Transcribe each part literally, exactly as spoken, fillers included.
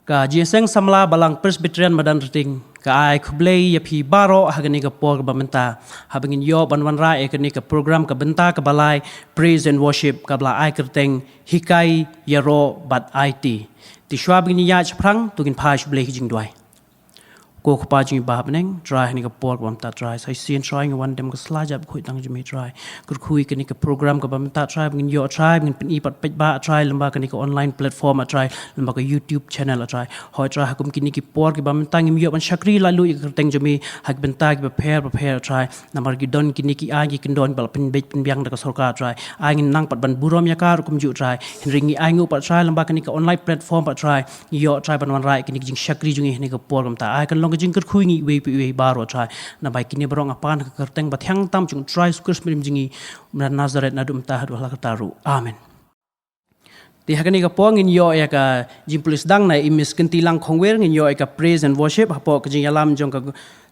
Ka Jingïaseng Samla Balang Presbyterian Madan Rting ka ai khublei ïa phi baroh ha kane ka por kaba mynta, haba ngin ïoh ban wanrah ïa kane ka program ka bynta kaba lai, Praise and Worship, kaba la ai kyrteng Hikai, Ïaroh bad Aiti. Te shuwa ba ngin ïaid shaphrang, to ngin phai sha U Blei ha ka jingduwai. Ko Kpa jong ngi ba ha bneng, Trai, ha kane ka por kaba mynta, Trai, sa shisien, Trai, ngi wan dem ka sla jait bakhuid tang jong me, Trai. Kyrkhu ïa kane ka program kaba mynta, Trai, ba ngin ïoh, Trai, ba ngin pyni pat paidbah, Trai, lyngba kane ka online platform, ah, Trai, lyngba ka YouTube channel, ah, Trai. Hooid, Trai, ha kum kine ki por kiba mynta ngim ïoh ban shakri laitluid ïa ka kyrteng jong me ha ki bynta kiba pher bapher, Trai. Namar ki don kine ki aiñ ki kyndon ba la pynbeit pynbiang da ka sorkar, Trai. Ai ngin nang pat ban burom ïa ka ruh kumjuh, Trai. Hynrei ngi ainguh pat, Trai, lyngba kane ka online platform pat, Trai, ngi ïoh, Trai, ban wanrah ïa kine ki jingshakri jong ngi ha kane ka por kaba mynta. Ai kan long ka jingkyrkhu ïa ngi iwei pa iwei baroh, Trai. Namar kine baroh nga pan ha ka kyrteng bathiang tam jong u Trai Jisu Khrist, Mynsiem jong ngi, na Nasaret, naduh mynta haduh katta ruh. Amen. Te ha kane ka por ngin ïoh ïa ka jingpule sdang na i Miss Kyntilang Khongwir, ngin ïoh ïa ka Praise and Worship hapoh ka jingïalam jong ka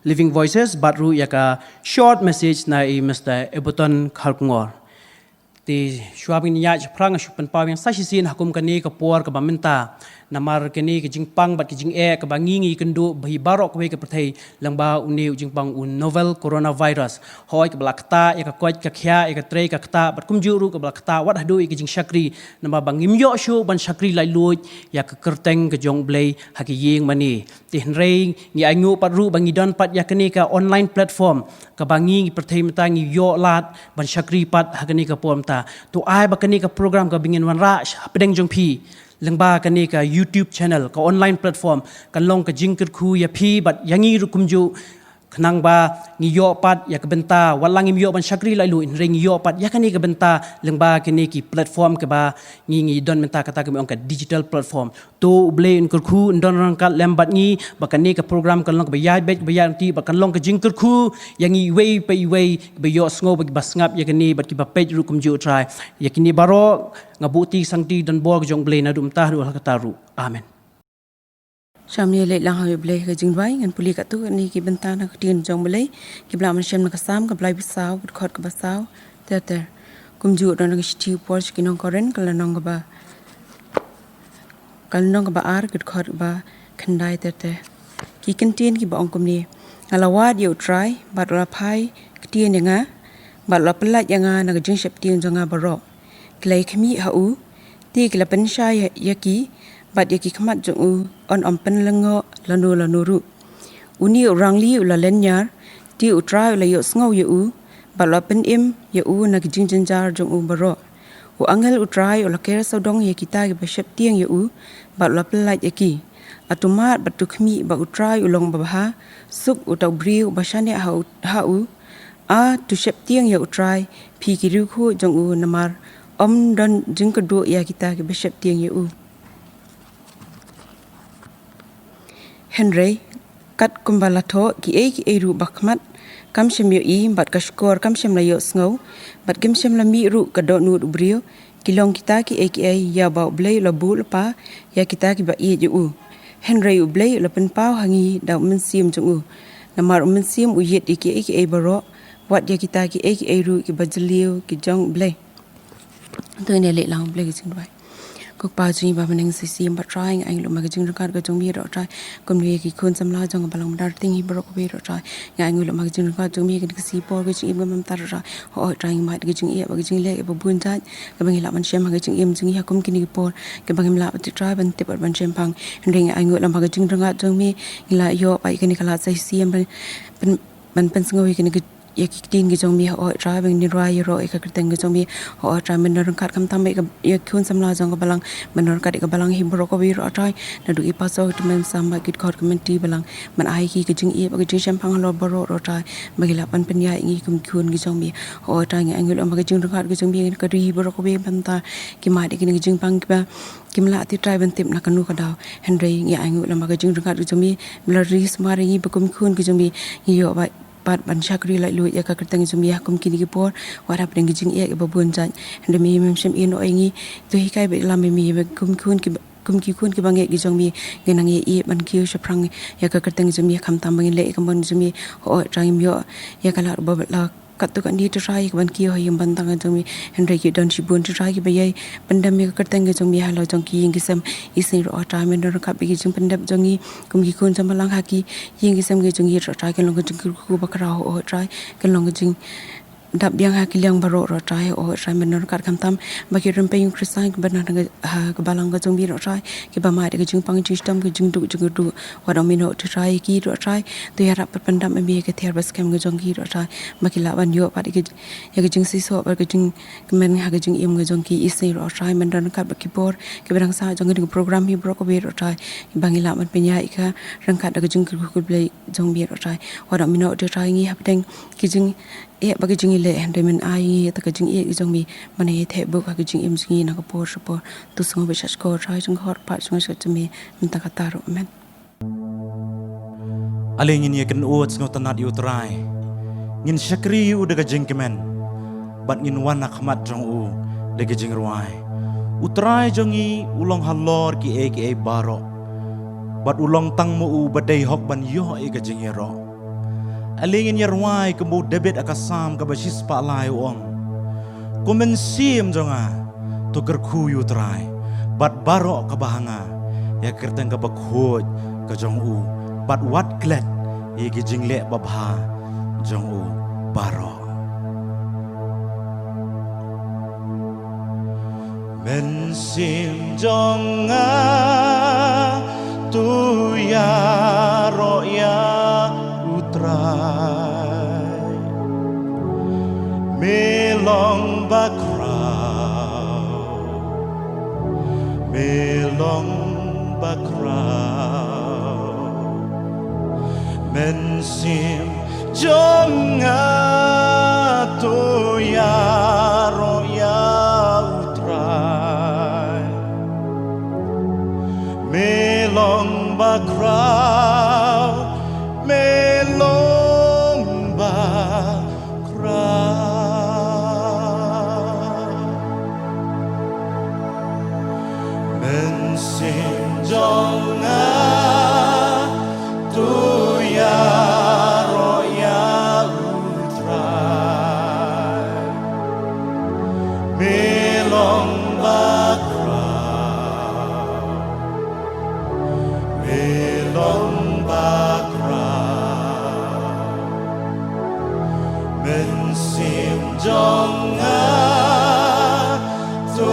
Living Voices, bad ruh ïa ka short message na i Mister Ebuton Kharkongor. Te shuwa ba ngin ïaid shaphrang, nga shu pynpaw biang sa shisien ha kum kane ka por kaba mynta. Namar kane ka jingpang bad ka jingeh kaba ngi ngi kynduh bad hi baroh kawei ka pyrthei lyngba une u jingpang u novel coronavirus. Hooid, kaba la ktah ïa ka koit ka khiah, ïa ka trei ka ktah, bad kumjuh ruh kaba la ktah wat haduh ïa ka jingshakri. Namar ba ngim ïoh shuh ban shakri laitluid ïa ka kyrteng ka jong U Blei ha ki ïing mane. Te hynrei ngi ainguh pat ruh ba ngi don pat ïa kane ka online platform kaba ngi ngi pyrthei mynta ngi ïoh lad ban shakri pat ha kane ka por mynta. To ai ba kane ka program kaba ngin wanrah hapdeng jong phi lyngba kane ka YouTube channel, ka online platform, kan long ka jingkyrkhu ïa phi bad ïa ngi ruh kumjuh. Khnang ba ngi ïoh pat ïa ka bynta, wat la ngim ïoh ban shakri laitluid, hynrei ngi ïoh pat ïa kane ka bynta lyngba kane ki platform kaba ngi ngi don mynta, kata kaba ong ka digital platform. To U Blei un kyrkhu, un don ryngkat lem bad ngi, ba kane ka program kan long kaba ïaid beit, kaba ïaid ryntih, ba kan long ka jingkyrkhu ïa ngi iwei pa iwei, ba ïohsngew, ba kiba sngap ïa kane, bad kiba peit ruh kumjuh, Trai. Ïa kine baroh nga buh ti sangti don bor ka jong U Blei naduh mynta haduh katta ruh. Amen. Sha me leit lang ha U Blei ha ka jingduwai, ngan pule katto katne ki bynta na ka ktien jong U Blei, kiba la mynsiem na ka Salm kaba laiphew saw, ka dkhot kaba saw ter ter. Kumjuh ruh na ka shithi u Paul sha ki nong Korinth, ka lynnong kaba, ka lynnong kaba ar, ka dkhot kaba khyndai ter ter. Ki kyntien kiba ong kumne: Nga la wad ïa U Trai, bad u la phai ktien ïa nga, bad u la pyllait ïa nga na ka jingsheptieng jong nga baroh. Ki la ïakhmih ha u, te ki la pynshai ïa, ïa ki, bad ïa ki khmat jong u yn ym pynlyngngoh lano lano ruh. Une u rangli u la lynñiar, te U Trai u la ïohsngew ïa u, bad u la pynim ïa u na ki jingjynjar jong u baroh. U angel U Trai u la ker sawdong ïa kita kiba sheptieng ïa u, bad u la pyllait ïa ki. A to mad bad to khmih ba U Trai u long babha, suk uta u briew uba shaniah ha u, ha u. A to sheptieng ïa U Trai, phi ki riewkhuid jong u, namar ym don jingkyrduh ïa kita kiba sheptieng ïa u. Hynrei kat kumba la thoh, kiei kiei ruh ba khmat kam shym ïohi, bad ka shkor kam shym la ïohsngew, bad kim shym la mih ruh ka dohnud u briew, ki long kita kiei kiei ïa ba U Blei u la buh lypa ïa kita kiba ïeit ïa u. Hynrei U Blei u la pynpaw ha ngi da U Mynsiem jong u. Namar U Mynsiem u ïit ïa kiei kiei baroh, wat ïa kita kiei kiei ruh kiba jylliew ki jong U Blei. To ngin ïa leit lang ha U Blei ha ka jingduwai. Ko Kpa jong ngi ba ha bneng, sa shisien bad Trai, nga ainguh lem ha ka jingryngkat ka jong me ruh Trai. Kumne ïa ki khun samla jong ka Balang Madan Rting hi baroh kawei ruh Trai, nga ainguh lem ha ka jingryngkat jong me ha kane ka sngi por ka jingim ka mynta ruh Trai. Hooid Trai, ngi mad ïa ka jingeh bad ka jingleh ïa ba bun jait kaba ngi lah ban shem ha ka jingim jong ngi ha kum kine ki por, kaba ngim lah Trai ban tip bad ban shemphang. Hynrei nga ainguh lem ha ka jingryngkat jong me, ngi la ïoh pat ïa kane ka lad sa shisien ban, ban, ban pynsngew ïa kane ka, ïa ki ktien ki jong me. Hooid Trai, ba ngin ïa rwai ïaroh ïa ka kyrteng ka jong me. Hooid Trai, men don ryngkat khamtam ïa ka, ïa ki khun samla jong ka Balang, men don ryngkat ïa ka Balang hi baroh kawei ruh Trai. Naduh ki pastor, ki tymmen sam bad ki dkhot committee Balang, men ai ki ka jingeh bad ka jingshemphang halor baroh ruh Trai, ba ki lah ban pynïaid ïa ngi kum ki khun ki jong me. Hooid Trai, ngi ainguh lem ha ka jingryngkat ka jong me, ka ri baroh kawei mynta ki mad ïa kine ki jingpang kiba kim lah Trai ban tip na kano ka daw. Hynrei ngi ainguh lem ha ka jingryngkat ka jong me, me la ri sumar ïa ngi ba kum ki khun ki jong me, ngi ïoh ba pat ban shakri laitluid ïa ka kyrteng jong me ha kum kine ki por, wat hapdeng ki jingeh kiba bun jait. Hynrei me, mem shym ïehnoh ïa ngi, to hikai bad ïalam ïa me, ba kum ki khun kiba, kum ki khun kiba ngeit ki jong me, ngin nang ïa ïeh ban kiew shaphrang ïa ka kyrteng jong me, khamtam ba ngin leh ïa ka mon jong me. Hooid Trai, ngim ïoh ïa ka lad ba la katto katne, Trai, ïa ka ban kiew ha ïing bynta ka jong me. Hynrei ki don shibun, Trai, kiba ïai pyndem ïa ka kyrteng ka jong me halor jong ki ïing ki sem. Isynei ruh, O Trai, men don ryngkat bad ki jingpyndep jong ngi kum ki khun jong balang ha ki ïing ki sem ki jong ngi ruh, Trai. Kan long ka jingkyrkhu bakhraw, O Trai. Kan long ka jingdap biang ha ki liang baroh ruh, Trai. O Trai, men don ryngkat, khamtam ba ki rympei Khristan kiba don ha ka balang ka jong me ruh, Trai, kiba mad ïa ka jingpang jingshitom, ka jingduk jingkyrduh. Wat ong mino, Trai, ïa ki ruh, Trai. To ïarap bad pyndap ma me ïa ka thiar ba skhem ka jong ki ruh, Trai, ba ki lah ban ïoh pat ïa ka, ïa ka jingseisoh bad ka jingkmen ha ka jingim ka jong ki. Isynei ruh, Trai, men don ryngkat bad ki bor kiba dang sah jong kane ka program hi baroh kawei ruh, Trai, ba ngi lah ban pynïaid ïa ka ryngkat da ka jingkyrkhu kyrblei jong me ruh, Trai. Wat ong mino, Trai, ngi hapdeng ki jingeh bad ki jingeh leh, hynrei men ai ngi ïa ka jingeh ka jong me ban ïa theh buk ha ka jingim jong ngi na ka por sha por. To sngewbha shah shkor, Trai, jong ka hok pat jong nga sha ka jong me mynta kata ruh. Amen. Ale ngin ïa kynnoh sngewtynnat ïa U Trai. Ngin shakri ïa u da ka jingkmen bad ngin wan ha khmat jong u da ka jingrwai. U Trai jong ngi u long halor kiei kiei baroh, bad u long tang ma u ba dei hok ban ïoh ïa ka jingïaroh. Ale ngin ïa rwai kumba u David ha ka Salm kaba shispah lai u ong: Ko mynsiem jong nga, to kyrkhu ïa U Trai, bad baroh kaba ha nga, ïa ka kyrteng kaba khuid ka jong u, bad wat klet ïa ki jingleh babha jong u baroh. Mynsiem jong nga, to ïaroh ïa U Trai. Me long bakhraw, me long bakhraw. Mynsiem jong nga, to ïaroh ïa U Trai. Me long bakhraw, me long bakhraw. Mynsiem jong nga, to ïaroh ïa U Trai. Me long bakhraw, me long bakhraw. Mynsiem jong nga, to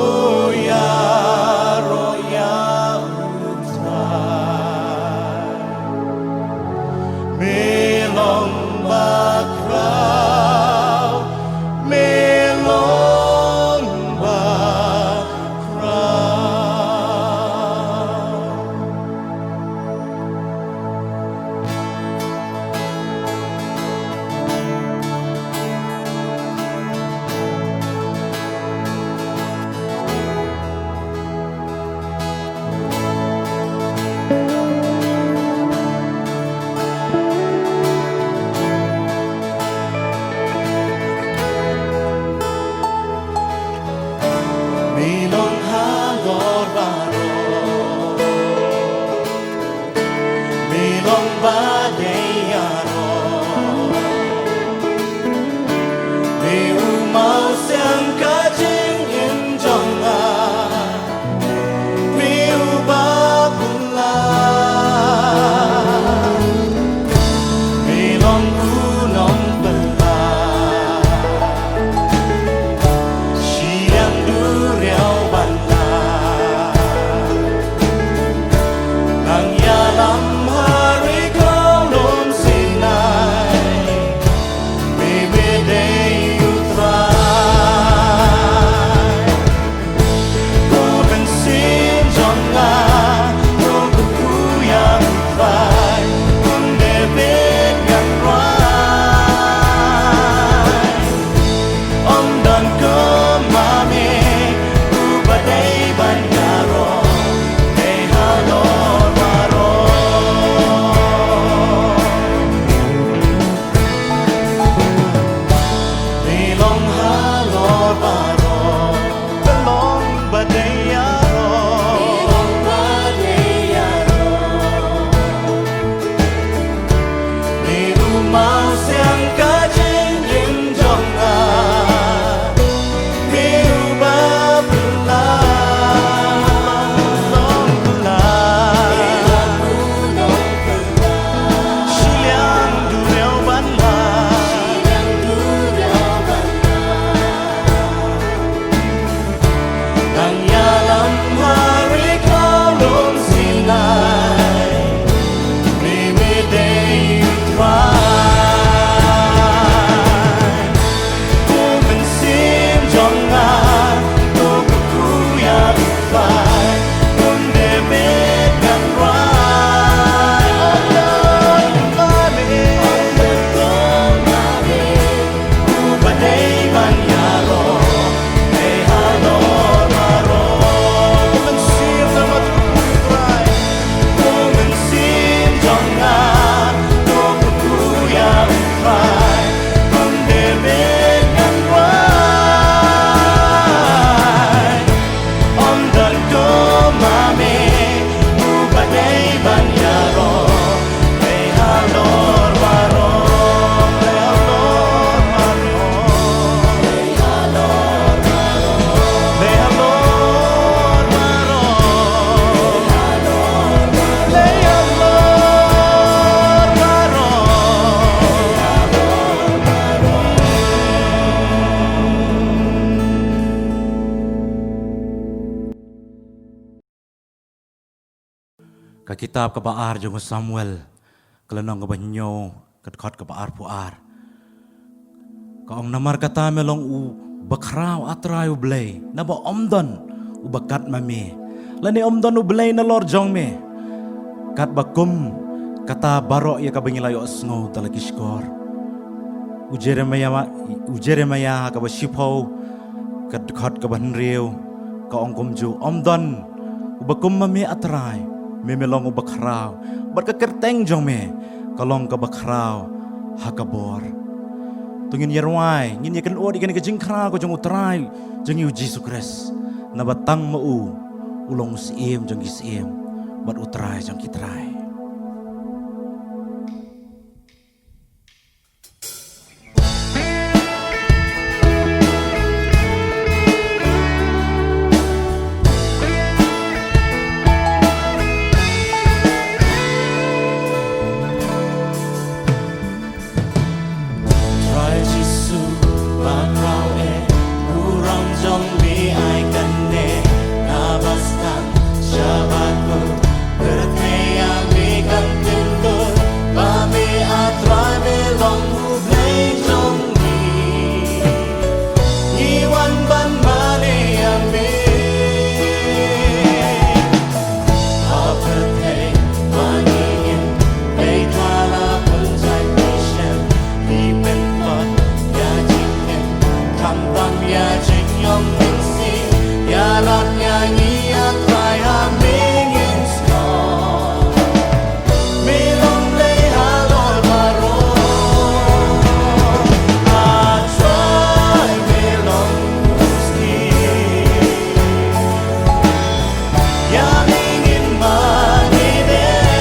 ïaroh ïa U Trai. Me long bakhraw, me long bakhraw. Me long halor baroh, me long ba dei ïaroh. Me u mawsiang ka jingim jong nga, me u ba pynlait. Me long u nongpynlait, shi liang duriaw ban lait. Nang ïalam ha ri kawlum Sinai, me me dei U Trai. Ka kitab kaba ar jong u Samuel, ka lynnong kaba hynñiew, ka dkhot kaba arphew ar. Ka ong, namar kata me long u bakhraw, A Trai U Blei, naba ym don uba kat ma me, lane ym don U Blei nalor jong me. Katba kum kata baroh ïa kaba ngi la ïohsngew da la ki shkor. U Jeremiah, u Jeremiah ha kaba shiphew, ka dkhot kaba hynriew, ka ong kumjuh, ym don uba kum ma me, A Trai, me me long u bakhraw, bad ka kyrteng jong me ka long ka bakhraw ha ka bor. To ngin ïa rwai, ngin ïa kynud ïa kane ka jingkhraw ka jong U Trai jong ngi U Jisu Khrist, naba tang ma u, u long u Syiem jong ki syiem bad U Trai jong ki trai. Trai Jisu, bakhraw eh, burom jong me ai kane, naba sdang sha ba kut, pyrthei ïa me kan tim dur, ba me, A Trai, me long U Blei jong ngi. Ngi wan ban mane ïa me. Ha pyrthei ba ngi im, Blei, ka la pynjah pynshai, ngi pynlong ïa jingim, khamtam ïa jingïong mynsiem, ïarap ïa ngi, A Trai, ha me ngin sngewthuh. Me long Blei halor baroh. A Trai, me long u Syiem. Ïa me ngin mane dem.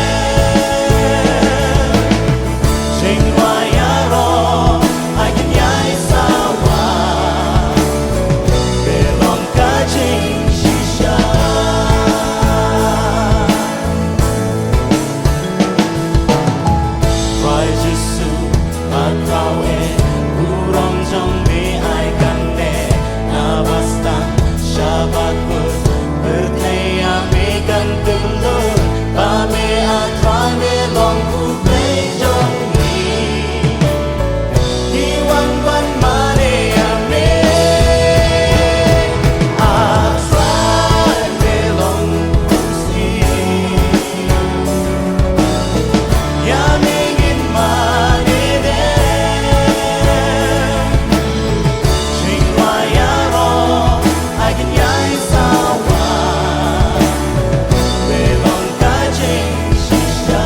Jingrwai ïaroh, ai kynjai sawa. Me long ka jingshisha. Trai Jisu, bakhraw eh, burom jong me ai kane, naba sdang sha ba kut, pyrthei ïa me kan tim dur, ba me, A Trai, me long U Blei jong ngi. Ngi wan ban mane ïa me. A Trai, me long u Syiem. Ïa me ngin mane dem. Jingrwai ïaroh, ai kynjai sawa. Me long ka jingshisha.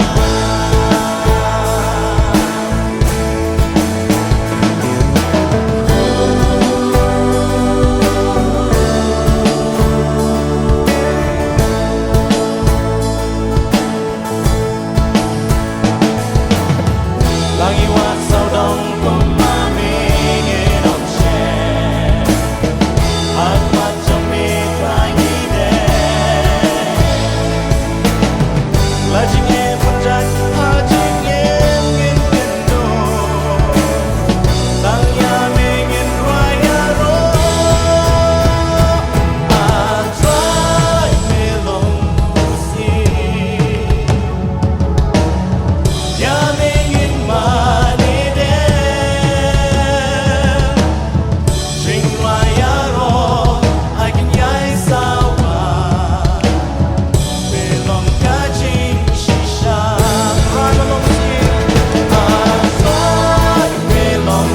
Lane wat sawdong kumba me ngin ym shym. Hangta jong me Trai ngi dei. La jingim pynjah ha jingim ngin kynduh. Tang ïa me ngin rwai ïaroh. A Trai me long u Syiem. Ïa me ngin mane dem. Jingrwai ïaroh, ai kynjai sawa. Me long ka jingshisha. Trai me long u Syiem. A Trai me long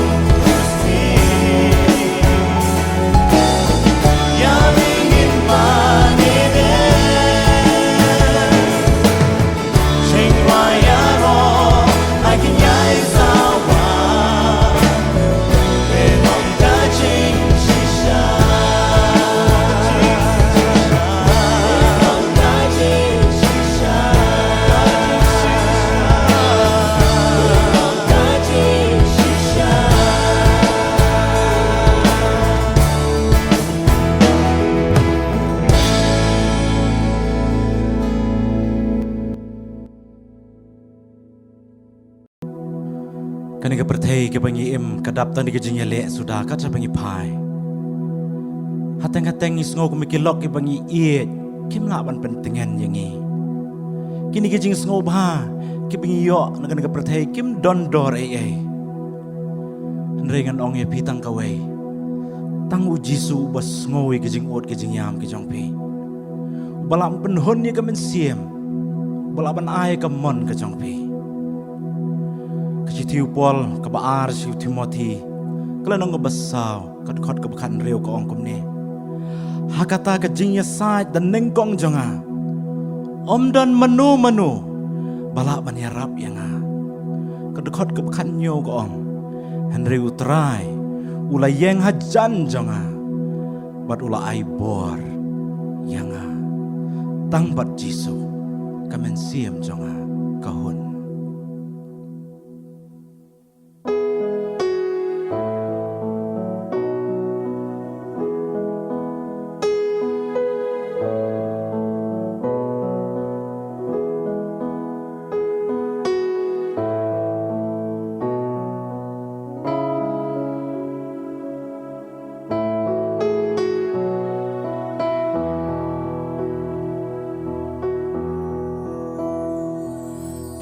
u Syiem. Ïa me ngin mane dem. Kane ka pyrthei kaba ngi im ka dap tang da ka jingïaleh suda kat shaba ngi phai. Hateng hateng ngi sngew kum ki lok kiba ngi ïeit kim lah ban pyntngen ïa ngi. Kine ki jingsngewbha kiba ngi ïoh na kane ka pyrthei kim don dor ei ei. Hynrei ngan ong ïa phi tang kawei. Tang u Jisu uba sngew ïa ki jingud ki jingïam ki jong phi. Uba lah ban pynhun ïa ka mynsiem. Uba lah ban ai ka mon ka jong phi. Ka shithi u Paul kaba ar sha u Timothi, ka lynnong kaba saw, ka dkhot kaba khathynriew ka ong kumne. Ha kata ka jingïasaid da nyngkong jong nga, ym don mano mano ba lah ban ïarap ïa nga. Ka dkhot kaba khathynñiew ka ong. Hynrei U Trai u la ïeng hajan jong nga, bad u la ai bor ïa nga. Tang bad Jisu ka mynsiem jong nga ka hun.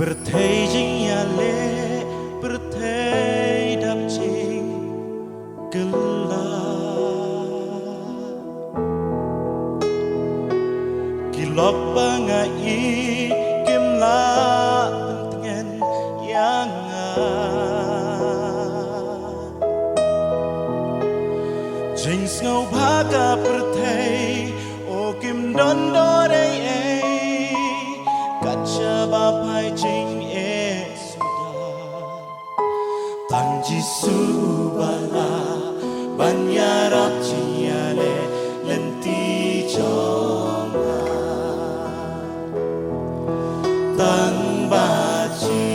Pyrthei jingïaleh, pyrthei dap jingkylla. Ki lok ba nga ïeit kim lah pyntngen ïa nga. Jingsngewbha ka pyrthei, o kim don dor ei ei, kat shaba phai jingeh suda. Tang Jisu ba lah ban ïarap jingïaleh lynti jong nga. Tang ba Jisu,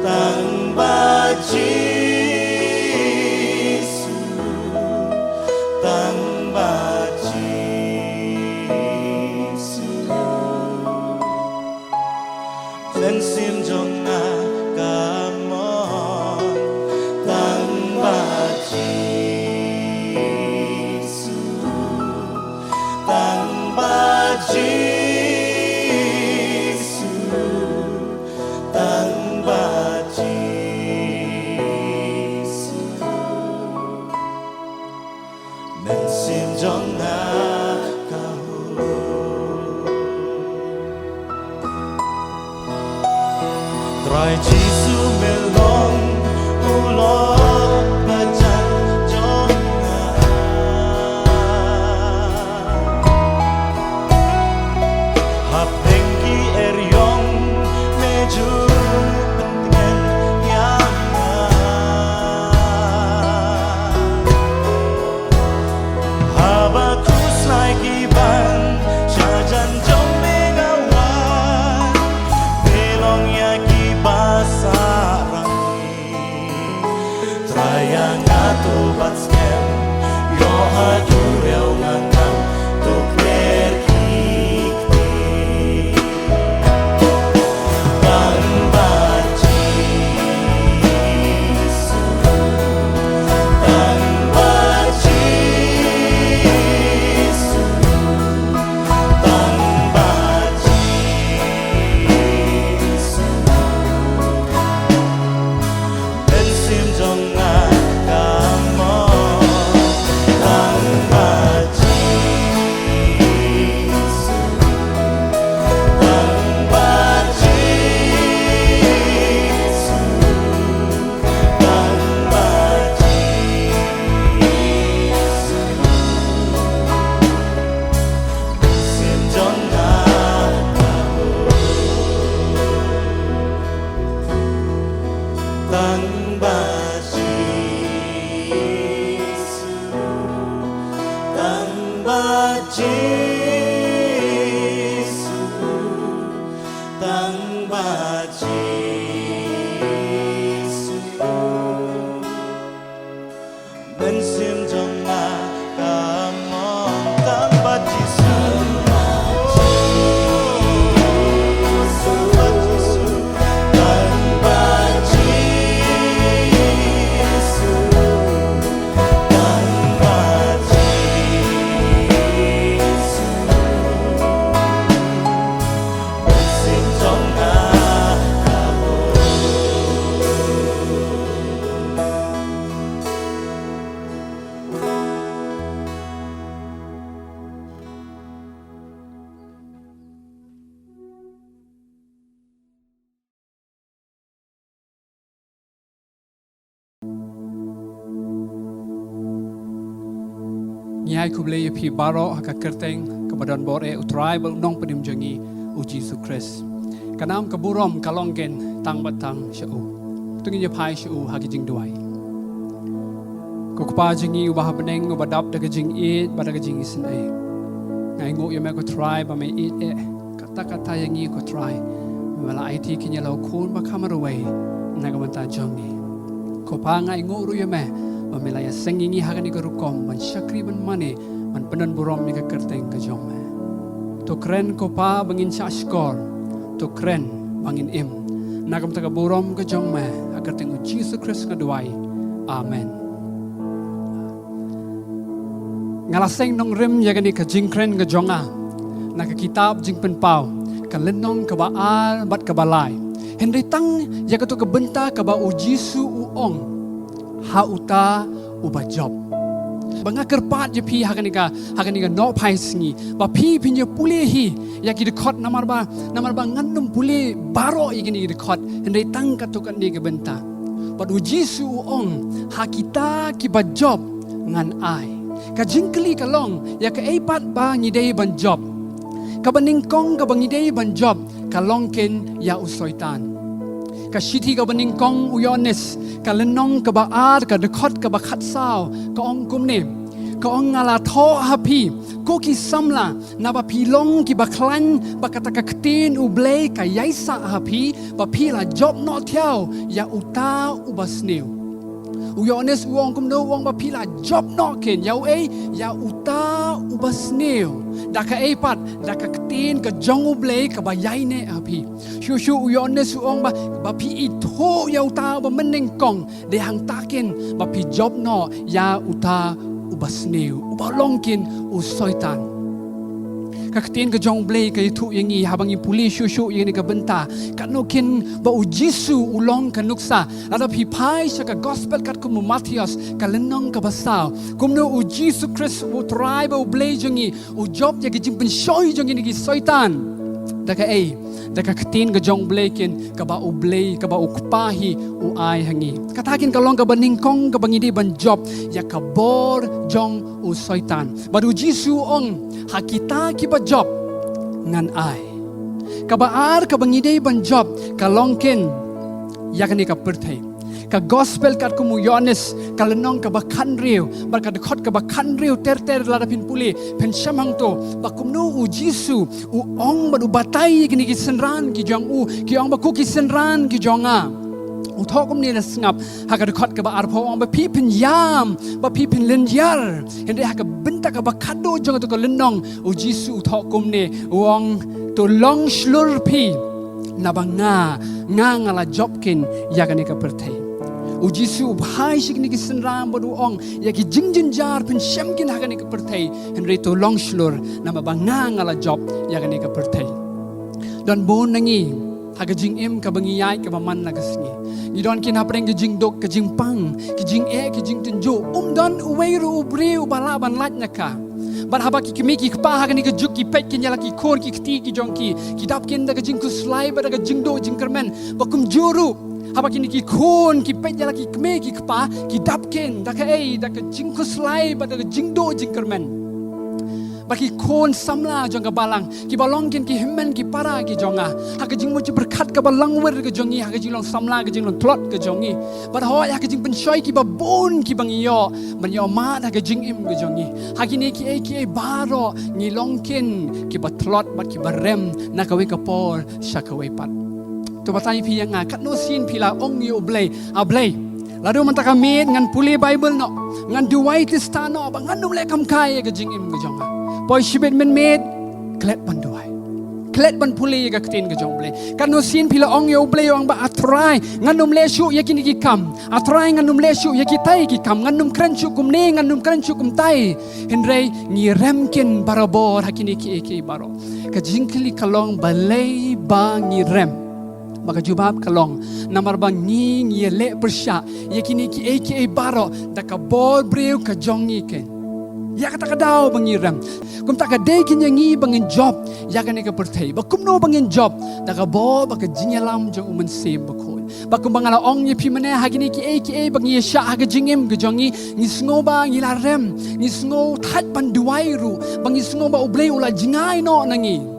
tang ba Jisu, tang ba Jisu. Mynsiem jong nga ka mon tang ba Jisu, tang ba Jisu, tang ba Jisu. Mynsiem jong nga ka hun. Trai Jisu me long u lok ba jan jong nga. Hapdeng ki eriong me ju pyntngen ïa nga. Haba khuslai ki ban sha jan jong me nga wan, pynlong ïa ki ba sarang. Trai ïa nga to ban skhem, ïoh ha duriaw nga ngam to kler ki kti. Tang ba Jisu, tang ba Jisu, tang ba Jisu. Mynsiem jong nga ka mon tang ba Jisu, tang ba Jisu, tang ba Jisu. Mynsiem jong nga ka mon. Tang ba Jisu, tang ba Jisu, tang ba Jisu. Mynsiem jong nga ka mon tang ba Jisu. Tang ba Jisu, tang ba Jisu. Ngi ai khublei ïa phi baroh ha ka kyrteng kaba don bor eh U Trai bad U Nongpynim jong ngi U Jisu Khrist. Ka nam ka burom ka long ken tang bad tang sha U. To ngin ïa phai sha U ha ka jingduwai. Ko Kpa jong ngi uba ha bneng, uba dap da ka jingïeit bad da ka jingisynei, nga ainguh ïa me ko Trai ba me ïeit eh katta katta ïa ngi ko Trai, ba me la aiti kine la u khun ba kham marwei na ka bynta jong ngi. Ko Pa, nga ainguh ruh ïa me ba me la ïaseng ïa ngi ha kane ka rukom ban shakri, ban mane, ban pyndon burom ïa ka kyrteng ka jong me. To kren ko Pa ba ngin shah shkor, to kren ba ngin im. Na ka bynta ka burom ka jong me, ha ka kyrteng U Jisu Khrist nga duwai. Amen. Nga la seng nongrim ïa kane ka jingkren ka jong nga na ka kitab Jingpynpaw, ka lynnong kaba ar bad kaba lai. Hynrei tang ïa kato ka bynta kaba U Jisu u ong ha uta uba jop. Ba nga kyrpad ïa phi ha kane ka, ha kane ka nohphai sngi, ba phi phin ïa pule hi ïa ki dkhot, namar ba, namar ba ngan ym pule baroh ïa kine ki dkhot, hynrei tang kato katne ka bynta. Bad U Jisu u ong, ha kita kiba jop ngan ai. Ka jingkylli ka long, ïa kaei pat ba ngi dei ban jop? Kaba nyngkong kaba ngi dei ban jop ka long ken ïa u Soitan. Ka shithi kaba nyngkong u Ïoannis, ka lynnong kaba ar, ka dkhot kaba khatsaw, ka ong kumne. Ka ong, nga la thoh ha phi ko ki samla, naba phi long kiba khlaiñ ba kata ka ktien U Blei ka ïaisah ha phi, ba phi la jop noh thiaw ïa uta uba sniew. U Ïoannis u ong kumno? U ong ba phi la jop noh ken ïa uei? Ïa uta uba sniew. Da kaei pat? Da ka ktien ka jong U Blei kaba ïaineh ha phi. Shuh shuh u Ïoannis u ong ba, ba phi ithuh ïa uta uba mynnyngkong, dei hangta ken ba phi jop noh ïa uta uba sniew, uba long ken u Soitan. Ka ktien ka jong U Blei ka ïathuh ïa ngi, haba ngi pule shuh shuh ïa kane ka bynta, katno ken ba U Jisu u long ka nuksa. Lada phi phai sha ka gospel katkum u Mathaios, ka lynnong kaba saw, kumno U Jisu Khrist U Trai bad U Blei jong ngi u jop ïa ki jingpynshoi jong kine ki Soitan. Da kaei? Da ka ktien ka jong U Blei ken, kaba U Blei, kaba U Kpa hi u ai ha ngi. Kata ken ka long kaba nyngkong kaba ngi dei ban jop ïa ka bor jong u Soitan. Bad U Jisu u ong, ha kita kiba jop ngan ai. Kaba ar kaba ngi dei ban jop ka long ken ïa kane ka pyrthei. Ka gospel katkum u Ïoannis, ka lynnong kaba khathynriew bad ka dkhot kaba khathynriew ter ter, lada phin pule, phin shem hangto ba kumno U Jisu u ong bad u batai ïa kine ki synran ki jong u. Ki ong ba ko ki synran ki jong nga, u thoh kumne, la sngap ha ka dkhot kaba arphew, u ong ba phi phin ïam, ba phi phin lynñiar. Hynrei ha ka bynta kaba khatduh jong kato ka lynnong, U Jisu u thoh kumne, u ong, to long shlur phi, naba nga, nga, nga la jop ken ïa kane ka pyrthei. U Jisu u phai sha kine ki synran bad u ong, ïa ki jingjynjar phin shem ken ha kane ka pyrthei, hynrei to long shlur, namar ba nga, nga la jop ïa kane ka pyrthei. Don bun na ngi ha ka jingim kaba ngi ïaid kaba man la ka sngi, ngi don ken hapdeng ka jingduk, ka jingpang, ka jingeh, ka jingtynjuh. Um don uwei ruh u briew uba lah ban lait na ka. Bad haba ki kmie ki kpa ha kane ka juk ki peit ken ïa la ki khun ki kti ki jong ki, ki dap ken da ka jingkhuslai bad da ka jingduh jingkyrmen. Ba kumjuh ruh haba kine ki khun ki peit ïa la ki kmie ki kpa, ki dap ken da kaei? Da ka jingkhuslai bad da ka jingduh jingkyrmen. Ba ki khun samla jong ka balang, kiba long ken ki hynmen ki para ki jong nga, ha ka jingmut jingpyrkhat kaba langwir ka jong ngi, ha ka jinglong samla, ka jinglong tlot ka jong ngi, bad hooid ha ka jingpynshoi kiba bun kiba ngi ïoh ban ïoh mad ha ka jingim ka jong ngi, ha kine kiei kiei baroh ngi long ken kiba tlot bad kiba rem na kawei ka por sha kawei pat. To batai phi ïa nga, katno sien phi la ong ïa U Blei, A Blei, lada mynta ka miet ngan pule Baibl noh, ngan duwai Khristan noh, ba ngan ym leh kam kai ïa ka jingim ka jong nga. Poi shibit mynmiet, klet ban duwai, klet ban pule ïa ka ktien ka jong U Blei. Katno sien phi la ong ïa U Blei, ong ba A Trai, ngan ym leh shuh ïa kine ki kam. A Trai, ngan ym leh shuh ïa kitai ki kam, ngan ym kren shuh kumne, ngan ym kren shuh kumtai. Hynrei ngi rem ken barabor ha kine kiei kiei baroh. Ka jingkylli ka long, balei ba ngi rem? Ba ka jubab ka long, namar ba ngi, ngi ïaleh pyrshah ïa kine kiei kiei baroh da ka bor briew ka jong ngi ken. Ïa kata ka daw ba ngi rem. Kumta ka dei keiñ ïa ngi ba ngin jop ïa kane ka pyrthei. Ba kumno ba ngin jop? Da ka bor bad ka jingïalam jong U Mynsiem Bakhuid. Ba kumba nga la ong ïa phi mynne, ha kine kiei kiei ba ngi ïa shah ha ka jingim ka jong ngi, ngi sngew ba ngi la rem, ngi sngew thait ban duwai ruh, ba ngi sngew ba U Blei u la jngai noh na ngi.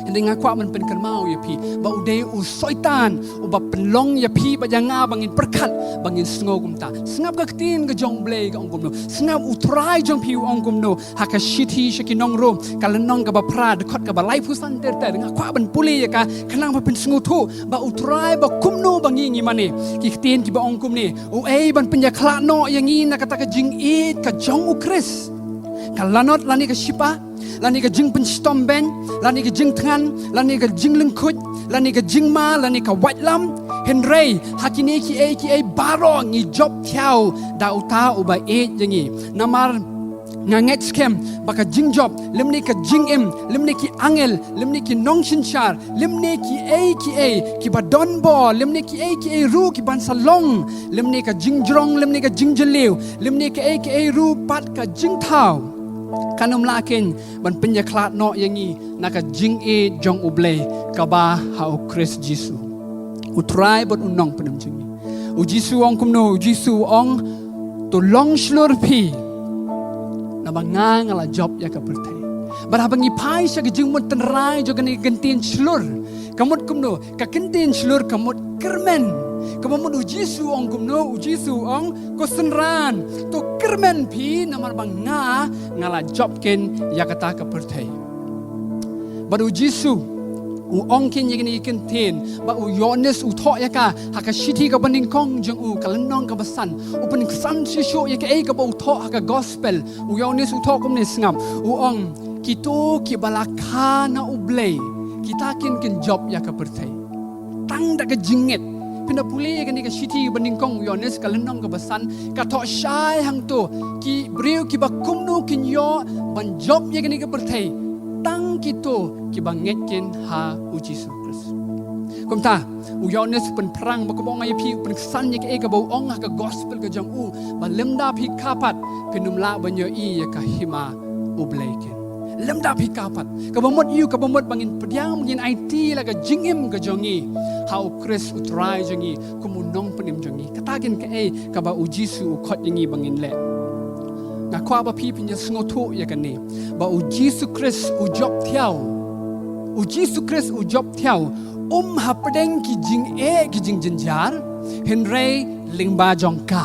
Hynrei nga kwah ban pynkynmaw ïa phi ba u dei u Soitan uba pynlong ïa phi bad ïa nga ba ngin pyrkhat, ba ngin sngew kumta. Sngap ka ktien ka jong U Blei ka ong kumno. Sngap U Trai jong phi u ong kumno. Ha ka shithi sha ki nong Rom, ka lynnong kaba phra, dkhot kaba laiphew san ter ter. Nga kwah ban pule ïa ka khnang ba phin sngewthuh ba U Trai ba kumno ba ngi ngi mane. Ki ktien kiba ong kumne: Uei ban pynïakhlad noh ïa ngi na kata ka jingïeit ka jong U Khrist? Ka lanot lane ka shipa, lane ka jingpynshitom beiñ, lane ka jingthngan, lane ka jinglyngkhuid, lane ka jingma, lane ka waitlam? Hynrei ha kine kiei kiei baroh ngi jop thiaw da uta uba ïeit ïa ngi. Namar nga ngeit skhem ba ka jingjop, lymne ka jingim, lymne ki angel, lymne ki nongsynshar, lymne kiei kiei kiba don bor, lymne kiei kiei ruh kiban sa long, lymne ka jingjrong, lymne ka jingjylliew, lymne kiei kiei ruh pat ka jingthaw, kan ym lah keiñ ban pynïakhlad noh ïa ngi na ka jingïeit jong U Blei kaba ha U Khrist Jisu, U Trai bad U Nongpynim jong ngi. U Jisu u ong kumno? U Jisu u ong: To long shlur phi, naba nga nga la jop ïa ka pyrthei. Bad haba ngi phai sha ka jingmut tynrai jong kane ka kyntien shlur, ka mut kumno? Ka kyntien shlur ka mut kyrmen. Kaba mut U Jisu u ong kumno? U Jisu u ong: Ko synran, to kyrmen phi, namar ba nga nga la jop keiñ ïa kata ka pyrthei. Bad U Jisu u ong keiñ ïa kine ki kyntien, ba u Ïoannis u thoh ïa ka ha ka shithi kaba nyngkong jong u, ka lynnong kaba san. U pynksan shuh shuh ïa kaei kaba u thoh ha ka gospel. U Ïoannis u thoh kumne, sngap. U ong: Kito kiba la kha na U Blei, kita keiñ kin jop ïa ka pyrthei. Tang da ka jingngeit. Phin da pule ïa kane ka shithi ba nyngkong u Ïoannis ka lynnong kaba san, ka thoh shai hangto ki briew kiba kumno kin ïoh ban jop ïa kane ka pyrthei. Tang kito kiba ngeit keiñ ha U Jisu Khrist. Kumta u Ïoannis u pynphrang, ba kumba ong ïa phi, u pynksan ïa kaei kaba u ong ha ka gospel ka jong u, ba lymda phi kha pat phin ym lah ban ïohi ïa ka hima U Blei keiñ. Lymda phi kha pat. Kaba mut ïa u, kaba mut ba ngin pdiang, ba ngin aiti la ka jingim ka jong ngi ha U Khrist U Trai jong ngi, kum U Nongpynim jong ngi. Kata keiñ kaei kaba U Jisu u khot ïa ngi ba ngin leh. Nga kwah ba phi phin ïa sngewthuh ïa kane, ba U Jisu Khrist u jop thiaw. U Jisu Khrist u jop thiaw, um hapdeng ki jingeh ki jingjynjar, hynrei lyngba jong ka.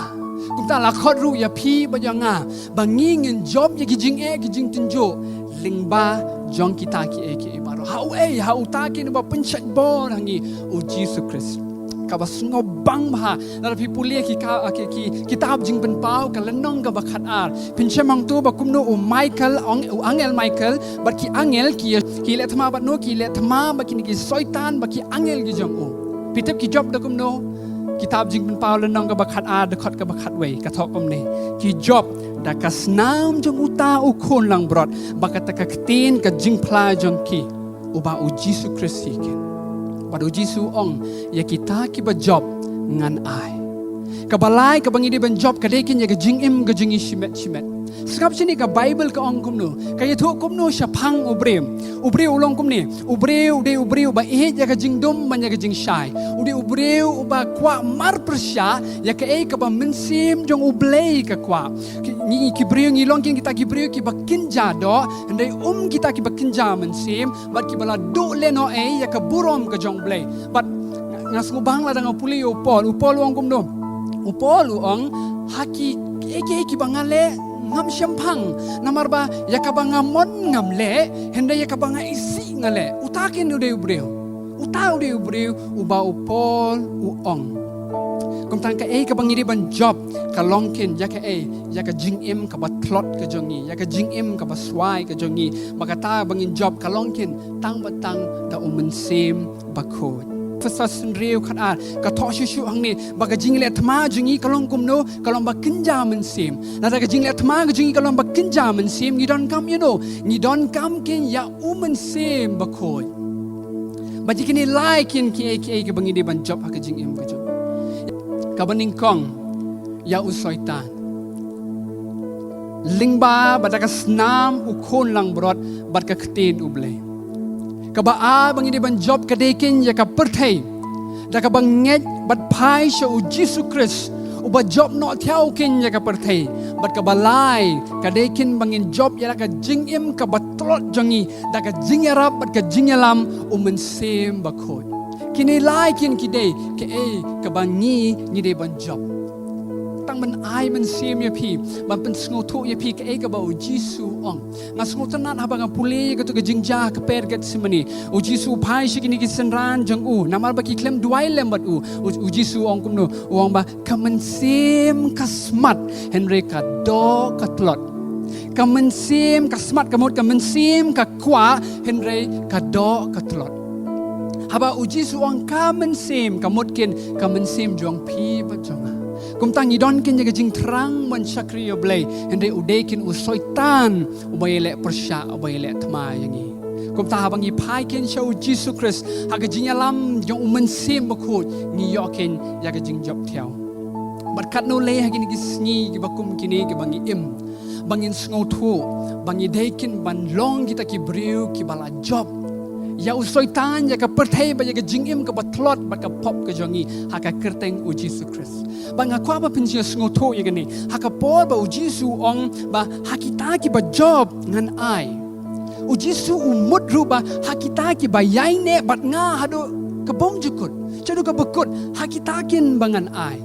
Kumta la khot ruh ïa phi bad ïa nga ba ngi ngin jop ïa ki jingeh ki jingtynjuh lyngba jong kita kiei kiei baroh. Ha uei? Ha uta keiñ uba pynshait bor ha ngi, U Jisu Khrist. Kaba sngewbang bha, lada phi pule ki ka, ki, ki kitab Jingpynpaw ka lynnong kaba khatar, phin shem hangto ba kumno u Michael, ong, u angel Michael bad ki angel ki, ki leh thma bad no, ki leh thma bad kine ki soitan, bad ki angel ki jong u. Phi tip ki jop da kumno? Kitab Jingpynpaw lynnong kaba khatar, dkhot kaba khatwei, ka thoh kumne: Ki jop da ka snam jong uta U Khun langbrot, bad kata ka ktien ka jingphla jong ki, uba U Jisu Khrist hi keiñ. Bad U Jisu u ong: Ïa kita kiba jop ngan ai. Kaba lai kaba ngi dei ban jop ka dei keiñ ïa ka jingim ka jong ngi shimet shimet. Sngap shane ka Baibl ka ong kumno, ka ïathuh kumno shaphang u briew. U briew u long kumne, u briew u dei u briew uba ïeit ïa ka jingdum ban ïa ka jingshai. U dei u briew uba kwah marpyrshah ïa kaei kaba mynsiem jong U Blei ka kwah. Ki, ngi, ki briew ngi long keiñ kita ki briew kiba kynja doh, hynrei um kita kiba kynja mynsiem, bad kiba la duh lehnohei ïa ka burom ka jong U Blei. Bad nga, nga sngewbang lada nga pule ïa u Paul. U Paul u ong kumno? U Paul u ong: Ha ki, ki, ki, kiba nga leh ngam shemphang, namar ba ïa kaba nga mon ngam leh, hynrei ïa kaba nga isih nga leh. Uta keiñ u dei u briew. Uta u dei u briew uba u Paul u ong. Kumta kaei kaba ngi dei ban jop ka long keiñ ïa kaei? Ïa ka jingim kaba tlot ka jong ngi, ïa ka jingim kaba swai ka jong ngi. Ba kata ba ngin jop ka long keiñ tang ba tang da U Mynsiem Bakhuid. Ephesos hynriew khatar ka thoh shuh shuh hangne ba ka jingleh thma jong ngi ka long kumno? Ka long ba kynja mynsiem. Lada ka jingleh thma ka jong ngi ka long ba kynja mynsiem, ngi donkam ïa no? Ngi donkam keiñ ïa U Mynsiem Bakhuid. Bad ïa kine lai keiñ kiei kiei kiba ngi dei ban jop ha ka jingim ka jong ngi. Kaba nyngkong, ïa u Soitan. lyngba bad da ka snam u khun langbrot bad ka ktien U Blei. Kaba ar ba ngi dei ban jop ka dei kein ïa ka pyrthei, da kaba ngeit bad phai sha U Jisu Khrist, uba jop noh thiaw kein ïa ka pyrthei. Bad kaba lai ka dei kein ba ngin jop ïa la ka jingim kaba tlot jong ngi da ka jingïarap bad ka jingïalam U Mynsiem Bakhuid. Kine lai kein ki dei kaei kaba ngi ngi dei ban jop. Tang ban ai mynsiem ïa phi, ban pynsngewthuh ïa phi kaei kaba U Jisu u ong. Nga sngewtynnat haba nga pule ïa kato ka jingjia ha ka per Gethsemane. U Jisu u phai sha kine ki synran jong u, namar ba ki khlem duwai lem bad u. U, U Jisu u ong kumno? U ong ba ka mynsiem ka smat, hynrei ka doh ka tlot. Ka mynsiem ka smat, ka mut ka mynsiem ka kwah, hynrei ka doh ka tlot. Haba U Jisu u ong ka mynsiem, ka mut kein ka mynsiem jong phi bad jong nga. Kumta ngi don kein ïa ka jingthrang ban shakri ïa U Blei, hynrei u dei kein u Soitan uba ïaleh pyrshah, uba ïaleh thma ïa ngi. Kumta haba ngi phai kein sha U Jisu Khrist ha ka jingïalam jong U Mynsiem Bakhuid, ngi ïoh kein ïa ka jingjop thiaw. Bad katno lei ha kine ki sngi kiba kum kine kiba ngi im, ba ngin sngewthuh ba ngi dei kein ban long kita ki briew kiba la jop ïa u Soitan, ïa ka pyrthei bad ïa ka jingim kaba tlot bad ka pop ka jong ngi ha ka kyrteng U Jisu Khrist. Bad nga kwah ba phin sngewthuh ïa kane, ha ka por ba U Jisu u ong ba ha kita kiba jop ngan ai, U Jisu u mut ruh ba ha kita kiba ïaineh bad nga haduh ka bymjukut, shaduh kaba kut, ha kita kein ba ngan ai.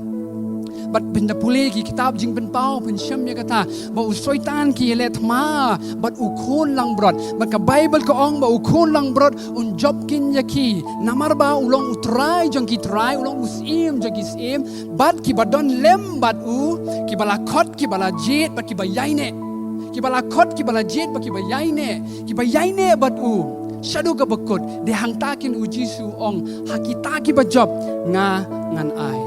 Bad phin da pule ki kitab Jingpynpaw, phin shem ïa kata ba u Soitan ki ïaleh thma bad u khun langbrot. Bad ka Baibl ka ong ba u khun langbrot un jop kein ïa ki, namar ba u long u trai jong ki trai, u long u syiem jong ki syiem. Bad kiba don lem bad u, kiba la khot, kiba la jied bad kiba ïaineh. Kiba la khot, kiba la jied bad kiba ïaineh, kiba ïaineh bad u, shaduh kaba kut. Dei hangta kein U Jisu u ong, ha kita kiba jop nga ngan ai.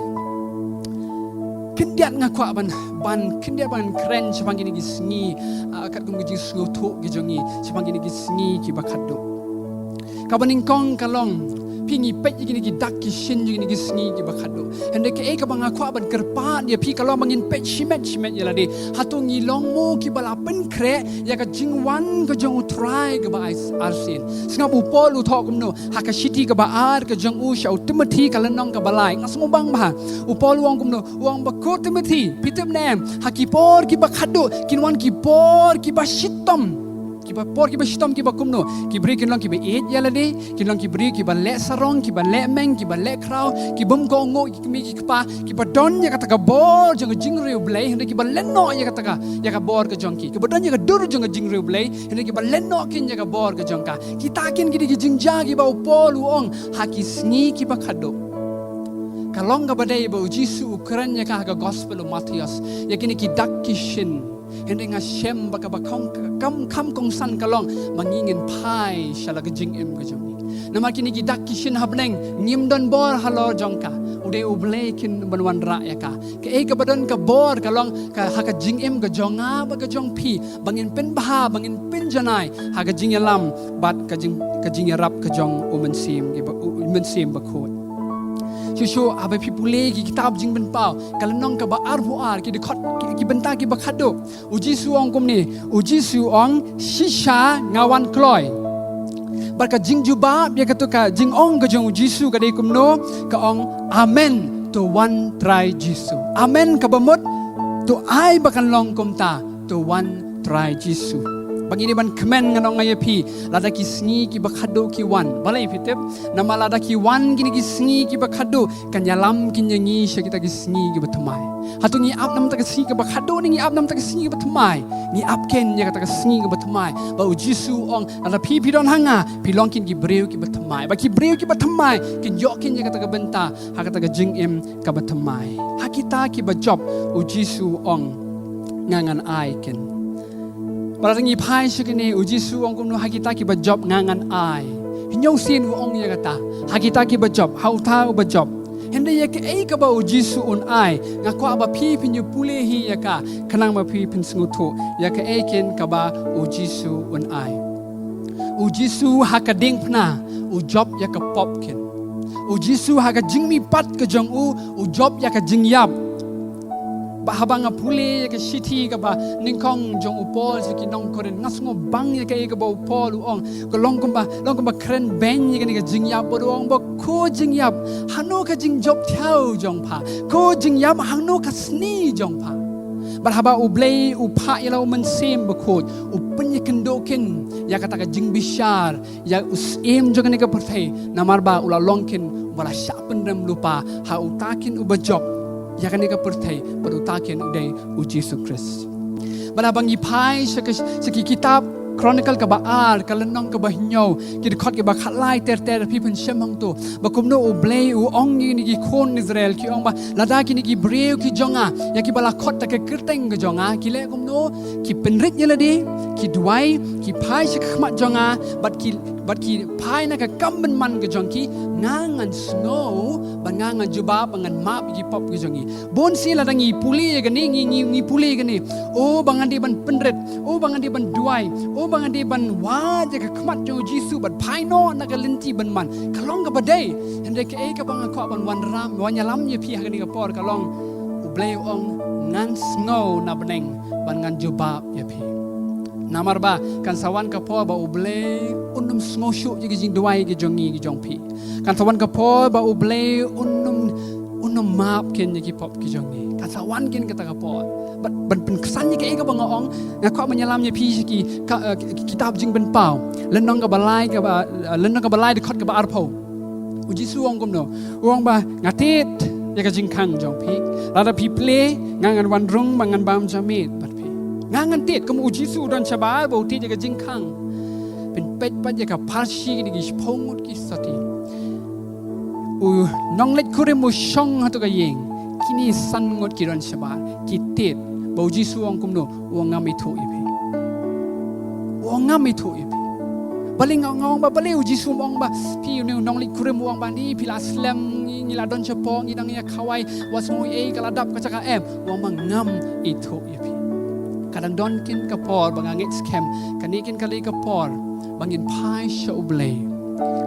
Khyndiat nga kwah ban, ban khyndiat ban kren shaphang kine ki sngi, ah, katkum ka jingsngewthuh ka jong ngi shaphang kine ki sngi kiba khatduh. Kaba nyngkong ka long, phi, ngi peit ïa kine ki dak ki shin jong kine ki sngi kiba khatduh. Hynrei kaei kaba nga kwah ban kyrpad ïa phi ka long ba ngin peit shimet shimet ïa lade. Hato ngi long mo kiba la pynkhreh ïa ka jingwan ka jong u Trai kaba ai arsien? Sngap u Paul u thoh kumno ha ka shithi kaba ar ka jong u sha u Timothi, ka lynnong kaba lai. Nga sngewbang bha. U Paul u ong kumno? U ong ba, ko Timothi, phi tip ne em, ha ki por kiba khatduh kin wan ki por kiba shitom. Kiba por kiba shitom kiba kumno? Ki briew kin long kiba ïeit ïa lade, kin long ki briew kiba leh sarong, kiba leh meng, kiba leh khraw, ki bym kohnguh ïa ki kmie ki kpa, kiba don ïa kata ka bor jong ka jingriewblei, hynrei kiba lehnoh ïa kata ka, ïa ka bor ka jong ki. Kiba don ïa ka dur jong ka jingriewblei, hynrei kiba lehnoh kein ïa ka bor ka jong ka. Kita kein ki dei ki jingjia kiba u Paul u ong ha ki sngi kiba khatduh. Ka long kaba dei ba u Jisu u kren ïa ka ha ka Gospel u Mathaios, ïa kine ki dak ki shin. Hynrei nga shem ba kaba kham, kham, kham kongsan ka long ba ngi ngin phai sha la ka jingim ka jong ngi. Namar kine ki dak ki shin ha bneng ngim don bor halor jong ka. U dei U Blei kein ban wanrah ïa ka. Kaei kaba don ka bor ka long ka, ha ka jingim ka jong nga bad ka jong phi, ba ngin pynbha, ba ngin pynjanai ha ka jingïalam bad ka jing, ka jingïarap ka jong u Mynsiem, u Mynsiem Bakhuid. Shuh shuh haba phi pule ki kitab Jingpynpaw, ka lynnong kaba arphew ar, ki dkhot, ki, ki bynta kiba khatduh, u Jisu u ong kumne, u Jisu u ong, shisha nga wan kloi. Bad ka jingjubab ïa kato ka jingong ka jong u Jisu ka dei kumno? Ka ong, amen, to wan Trai Jisu. Amen kaba mut, to ai ba kan long kumta, to wan Trai Jisu. Ba ngi dei ban kmen, ngan ong ïa phi, lada ki sngi kiba khatduh ki wan, balei phi tip? Namar lada ki wan kine ki sngi kiba khatduh, kan ïalam kein ïa ngi sha kita ki sngi kiba thymmai. Hato ngi ap na bynta ka sngi kaba khatduh ne ngi ap na bynta ka sngi kaba thymmai? Ngi ap kein ïa kata ka sngi kaba thymmai. Ba u Jisu u ong, lada phi phi don ha nga, phi long kein ki briew kiba thymmai. Ba ki briew kiba thymmai kin ïoh kein ïa kata ka bynta ha kata ka jingim kaba thymmai. Ha kita kiba jop, u Jisu u ong, nga ngan ai kein. Bad lada ngi phai sha kane, u Jisu u ong kumno? Ha kita kiba jop nga ngan ai. Hynñiew sien u ong ïa kata, ha kita kiba jop, ha uta uba jop. Hynrei ïa kaei kaba u Jisu un ai, nga kwah ba phi phin ïa pule hi ïa ka, khnang ba phi phin sngewthuh ïa kaei kein kaba u Jisu un ai. U Jisu ha ka diengphna u jop ïa ka pop kein. U Jisu ha ka jingmihpat ka jong u, u jop ïa ka jingïap. Ba haba nga pule ïa ka shithi kaba nyngkong jong u Paul sha ki nong Korinth, nga sngew bang ïa kaei kaba u Paul u ong. Ka long kumba, long kumba kren beiñ ïa kane ka jingïap, bad u ong ba, ko jingïap, hangno ka jingjop thiaw jong pha? Ko jingïap, hangno ka sni jong pha? Bad haba U Blei u phah ïa la u Mynsiem Bakhuid, u pynïakynduh kin ïa kata ka jingbishar ïa u syiem jong kane ka pyrthei, namar ba u la long kin uba la shah pynrem lypa ha uta kin uba jop ïa kane ka pyrthei bad uta kin u dei u Jisu Khrist. Bad haba ngi phai sha ka, sha ki kitab Chronicle kaba ar, ka lynnong kaba hynñiew, ki dkhot kiba khatlai ter ter, phi pynshem hangto ba kumno U Blei u ong ïa kine ki khun Israel, ki ong ba lada kine ki briew ki jong nga, ïa kiba la khot da ka kyrteng ka jong nga, ki leh kumno? Ki pynrit ïa lade, ki duwai, ki phai sha ka khmat jong nga, bad ki, bad ki phai na ka kam bynman ka jong ki, nga ngan sngew, bad nga ngan jubab, bad ngan map ïa ki pop ki jong ngi. Bun sien lada ngi pule ïa kane, ngi, ngi, ngi pule ïa kane. O ba ngan dei ban pynrit, o ba ngan dei ban duwai, o ba ngan dei ban wad ïa ka khmat jong u Jisu bad phai noh na ka lynti bynman. Ka long kaba dei. Hynrei kaei kaba nga kwah ban wanrah, wanïalam ïa phi ha kane ka por ka long, U Blei u ong, ngan sngew na bneng bad ngan jubab ïa phi. Namar ba kan sa wan ka por ba U Blei un ym sngew shuh ïa ki jingduwai ki jong ngi ki jong phi. Kan sa wan ka por ba U Blei un ym, un ym map kin ïa ki pop ki jong ngi. Kan sa wan kin kata ka por. Bad ban pynksan ïa kaei kaba nga ong, nga kwah ban ïalam ïa phi sha ki, ka, eh, ki, kitab Jingpynpaw, lynnong kaba lai, kaba, eh, lynnong kaba lai, dkhot kaba arphew. U Jisu u ong kumno? U ong ba, nga tied ïa ka jingkhang jong phi. Lada phi plie, nga ngan wan rung ba ngan bam ja miet bad phi. Nga ngan tied, kum u Jisu u don shabar ba u tied ïa ka jingkhang. Pynpeit pat ïa ka pharshi kine ki shiphew ngut ki sotti. U nongleit kurim u shong hato ka ïing, kine san ngut ki don shabar, ki tied. Ba u Jisu u ong kumno? U ong, ngam ithuh ïa phi. U ong, ngam ithuh ïa phi. Balei nga, nga ong ba, balei u Jisu um ong ba, phi, une u nongleit kurim u ong ba, ni phi la slem, ngi, ngi la don shapoh, ngi dang ïa khawai, wat sngew ei, ka la dap ka jaka, em. U ong ba, ngam ithuh ïa phi. Ka dang don kin ka por ba nga ngeit skhem, kane kin ka dei ka por ba ngin phai sha U Blei.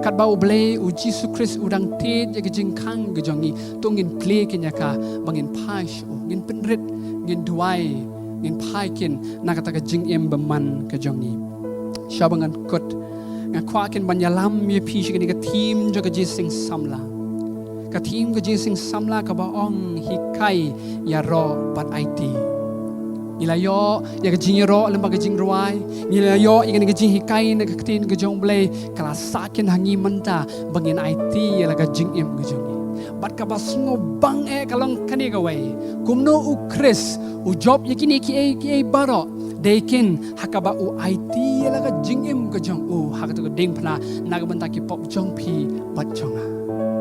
Katba U Blei, u Jisu Khrist u dang tied ïa ka jingkhang ka jong ngi, to ngin plie kin ïa ka ba ngin phai sha u, ngin pynrit, ngin duwai, ngin phai kin na kata ka jingim bymman ka jong ngi. Sha ba ngan kut, nga kwah kin ban ïalam ïa phi sha kane ka theme jong ka Jingïaseng Samla. Ka theme ka Jingïaseng Samla kaba ong, hikai, ïaroh bad aiti. Ngi la ïoh ïa ka jingïaroh lyngba ka jingrwai. Ngi la ïoh ïa kane ka jinghikai na ka ktien ka jong U Blei, ka la sah kin ha ngi mynta ba ngin aiti ïa la ka jingim ka jong ngi. Bad kaba sngewbang eh ka long kane kawei, kumno u Khrist u jop ïa kine kiei kiei baroh, dei kin ha kaba u aiti ïa la ka jingim ka jong u ha kato ka diengphna na ka bynta ki pop jong phi bad jong nga.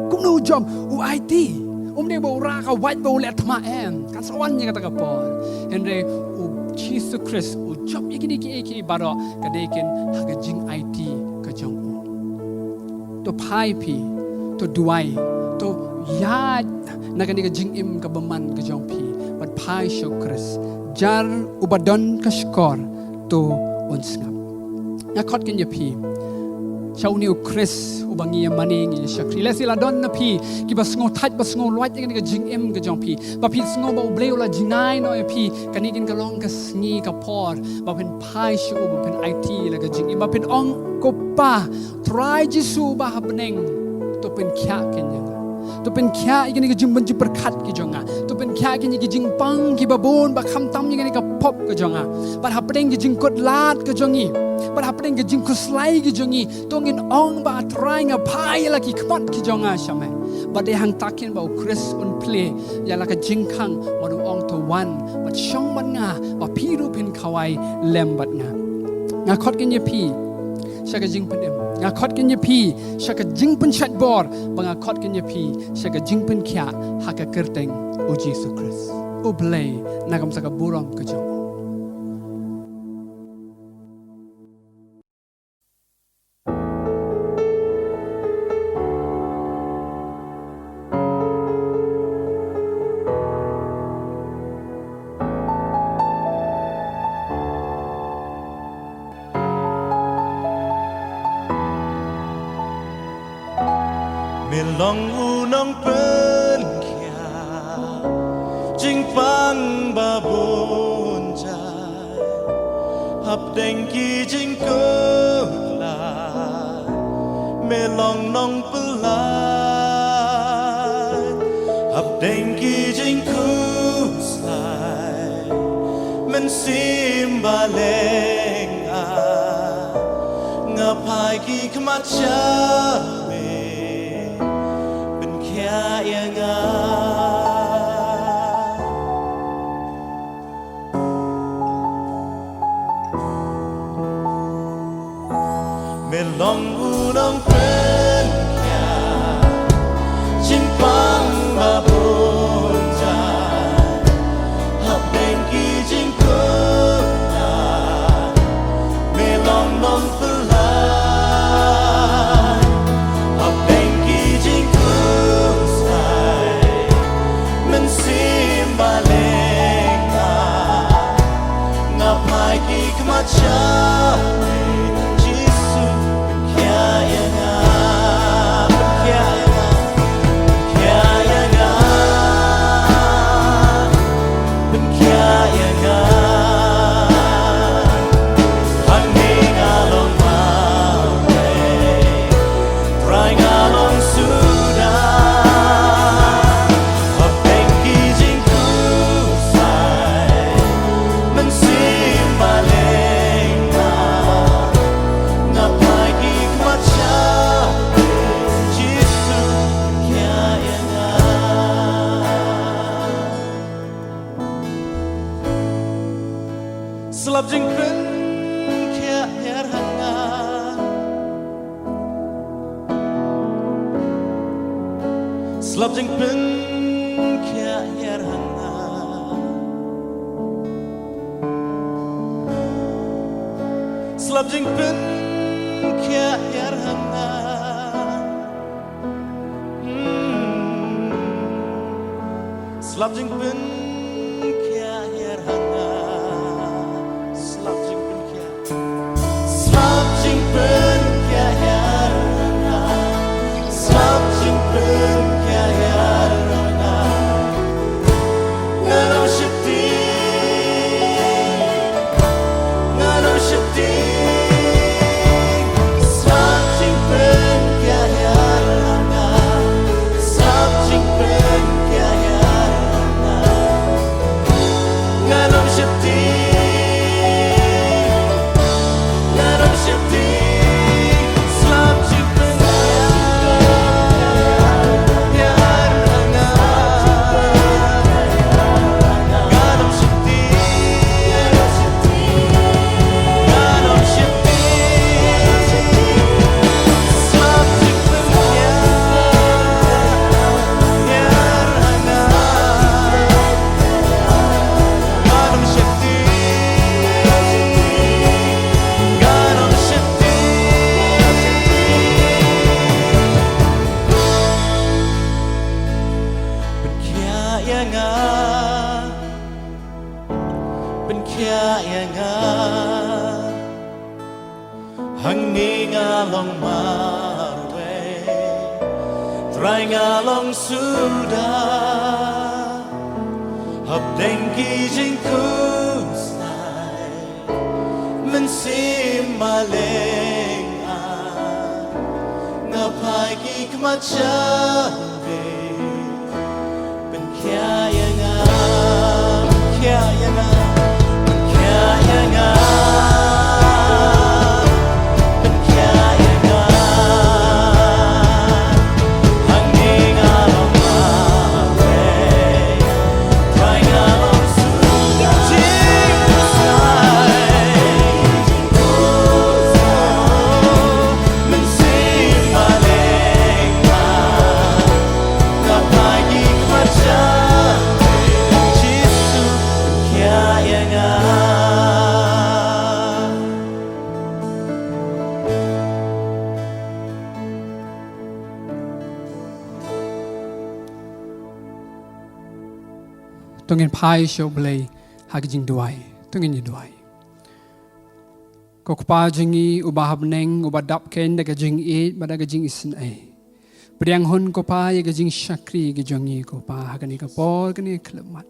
Kumno u jop? U aiti. Um dei ba u rah ka wait ba u leh thma, em. Kan sa wan ïa kata ka por. Hynrei u Jisu Khrist u jop ïa kine kiei kiei baroh, ka dei kin ha ka jingaiti ka jong u. To phai phi, to duwai, to ïaid na kane ka jingim ka bymman ka jong phi, bad phai sha u Khrist. Jar uba don ka shkor, to un sngap. Nga khot kin ïa phi sha une u Khrist uba ngi ïa mane, ngi ïa shakri. Lehse la don na phi kiba sngew thait, ba sngew luid ïa kane ka jingim ka jong phi, ba phi sngew ba U Blei u la jingai noh ïa phi. Kane kin ka long ka sngi, ka por ba phin phai sha u, ba phin aiti la ka jingim, ba phin ong, ko Pa, Trai Jisu ba ha bneng, to pynkhiah kin ïa nga. To pynkhiah ïa kine ki jingpynjah pyrkhat ki jong nga. To pynkhiah kin ïa ki jingpang kiba bun, ba khamtam ïa kine ka pop ka jong nga. Bad hapdeng ki jingkut lad ka jong ngi, bad hapdeng ki jingkhuslai ki jong ngi, to ngin ong ba, Trai, nga phai ïa la ki khmat ki jong nga sha me. Bad dei hangta kin ba u Khrist un plie ïa la ka jingkhang, bad un ong, to wan bad shong bad nga, ba phi ruh phin khawai lem bad nga. Nga khot kin ïa phi sha ka jingpynim. Nga khot kin ïa phi sha ka jingpynshait bor, ba nga khot kin ïa phi sha ka jingpynkhiah ha ka kyrteng u Jisu Khrist. U Blei na ka bynta ka burom ka jong u. Me long u nongpynkhiah, jing Pang ba bun jait hapdeng ki jingkhuslai, me long nongpynlait hapdeng ki jingkhuslai. Mynsiem Balang ah, nga phai ki khmat sha me, pynkhiah ïa nga. Me long u nongpynkhiah jingpang ba bun jait hapdeng ki jingkhuslai. Me long nongpynlait hapdeng ki jingkhuslai. Mynsiem Balang ah, nga phai ki khmat sha me, Jisu, pynkhiah ïa nga, pynkhiah ïa nga, pynkhiah ïa nga, pynkhiah ïa nga. Hangne nga long marwei, Trai nga long suda, hapdeng ki jingkhuslai. Mynsiem Balang ah, nga phai ki khmat sha me, Jisu, pynkhiah ïa nga. Slap jingpynkhiah hiar ha nga. Slap jingpynkhiah hiar ha nga. Slap jingpynkhiah hiar ha nga. Hmm. Slap jingpynkhiah hiar ha nga. Slap jingpynkhiah. Slap jingpynkhiah hiar ha nga. Slap jingpynkhiah hiar ha nga. Ngan ym sheptieng, ngan ym sheptieng. Slap jingpynkhiah hiar ha nga. Slap jingpynkhiah hiar ha nga. Ngan ym sheptieng, ngan ym sheptieng. Slap jingpynkhiah hiar ha nga. Ngan ym sheptieng, ngan ym sheptieng. Slap jingpynkhiah hiar ha nga. Ngan ym sheptieng, ngan ym sheptieng. Pynkhiah ïa nga, pynkhiah ïa nga. Hangne nga long marwei, Trai nga long suda, hapdeng ki jingkhuslai. Mynsiem Balang ah, nga phai ki khmat sha me. Pynkhiah ïa nga, pynkhiah ïa nga, pynkhiah ïa nga, pynkhiah ïa nga. Hangne nga long marwei, Trai nga long suda. To ngin phai sha U Blei ha ka jingduwai. To ngin ïa duwai. Ko Kpa jong ngi uba ha bneng, uba dap keiñ da ka jingïeit bad da ka jingisynei. Pdiang hun ko Pa ïa ka jingshakri ka jong ngi ko Pa ha kane ka por, kane ka khyllipmat.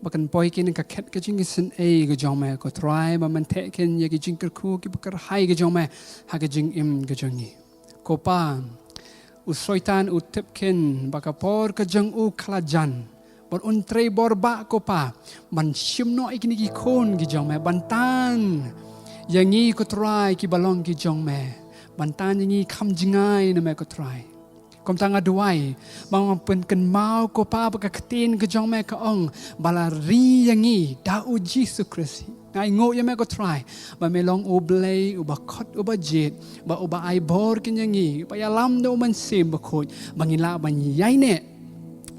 ba kan poi kein ha ka khet ka jingisynei ka jong me, ko Trai, ba men theh kein ïa ki jingkyrkhu kiba kyrhai ka jong me ha ka jingim ka jong ngi. Ko Pa, u Soitan u tip kein ba ka por ka jong u ka la jan, bad un trei bor bha, ko Pa, ban shim noh ïa kine ki khun ki jong me, ban tan ïa ngi, ko Trai, kiba long ki jong me, ban tan ïa ngi kham jngai na me, ko Trai. Kumta nga duwai ba men pynkynmaw, ko Pa, ba ka ktien ka jong me ka ong ba la ri ïa ngi da u Jisu Khrist. Nga ainguh ïa me, ko Trai, ba me long U Blei uba khot uba jied, ba uba ai bor kein ïa ngi, ba ïalam da U Mynsiem Bakhuid ba ngin lah ban ïaineh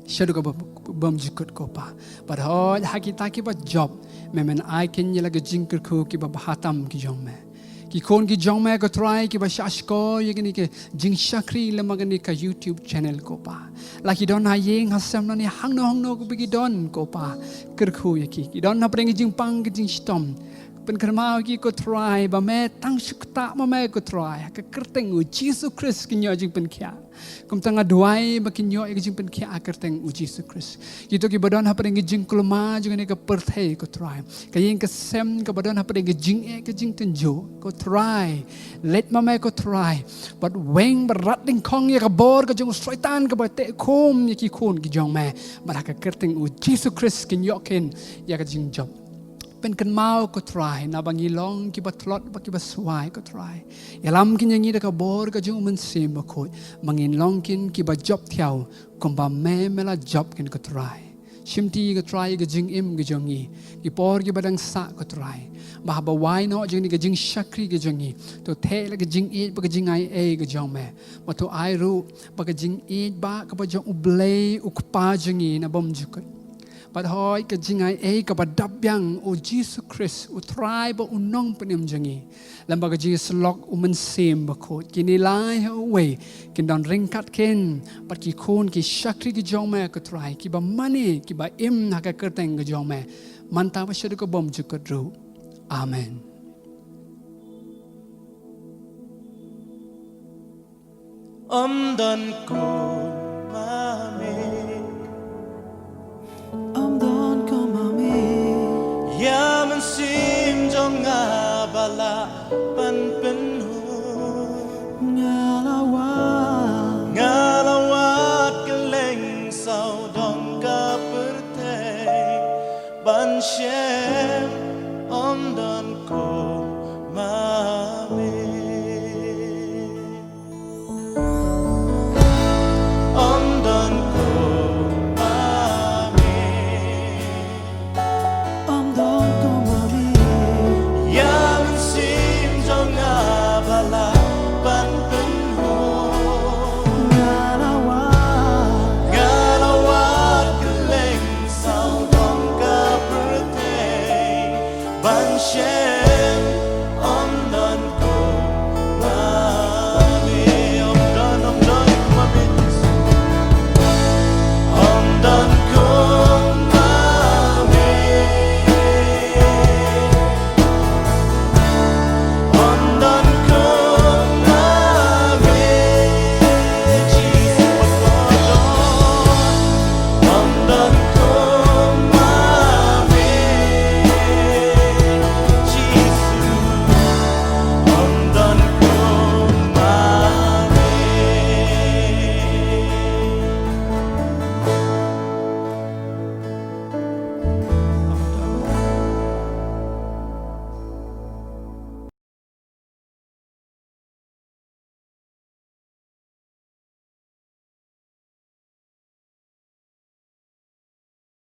shaduh kaba bymjukut, ko Pa. Bad hooid, ha kita kiba jop, me men ai kein ïa la ka jingkyrkhu kiba bha tam ki jong me. Ki khun ki jong me, ko Trai, kiba shah shkor ïa kane ka jingshakri lyngba kane ka YouTube channel, ko Pa. La ki don ha ïing ha sem lane hangno hangno kaba ki don, ko Pa, kyrkhu ïa ki. Ki don hapdeng ka jingpang ka jingshitom. Pynkynmaw ïa ki, ko Trai, ba me tang shu ktah ma me, ko Trai. Ha ka kyrteng u Jisu Khrist kin ïoh jingpynkhiah. Kumta nga duwai ba kin ïoh ïa ka jingpynkhiah ha ka kyrteng u Jisu Khrist. Kito kiba don hapdeng ka jingkulmar jong kane ka pyrthei, ko Trai, ka ïing ka sem kaba don hapdeng ka jingeh ka jingtynjuh, ko Trai, leit ma me, ko Trai, bad weng bad rat dyngkhong ïa ka bor ka jong u Soitan kaba teh khum ïa ki khun ki jong me. Bad ha ka kyrteng u Jisu Khrist kin ïoh kein ïa ka jingjop. Pynkynmaw, ko Trai, naba ngi long kiba tlot bad kiba swai, ko Trai, ïalam kein ïa ngi da ka bor ka jong U Mynsiem Bakhuid ba ngin long kein kiba jop thiaw kumba me me la jop kein, ko Trai. Shimti, ko Trai, ïa ka jingim ka jong ngi, ki por kiba dang sah, ko Trai, ba haba wai noh jong ngi ka jingshakri ka jong ngi, to theh la ka jingïeit bad ka jingaiei ka jong me. Bad to ai ruh ba ka jingïeit ba kaba jong U Blei U Kpa jong ngi na bymjukut, bad hooid ka jingaiei kaba dap biang, u Jisu Khrist, U Trai bad U Nongpynim jong ngi, lyngba ka jingïasyllok U Mynsiem Bakhuid, kine lai ha uwei kin don ryngkat kein bad ki khun ki shakri ki jong me, ko Trai, kiba mane kiba im ha ka kyrteng ka jong me, mynta bad shaduh kaba bymjukut ruh. Amen. Ym don kum ma me. Ym don kum ma me. Ïa mynsiem jong nga ba la pan pynhun. Nga la wad. Nga la wad kylleng sawdong ka pyrthei ban shem. Ym don kum ma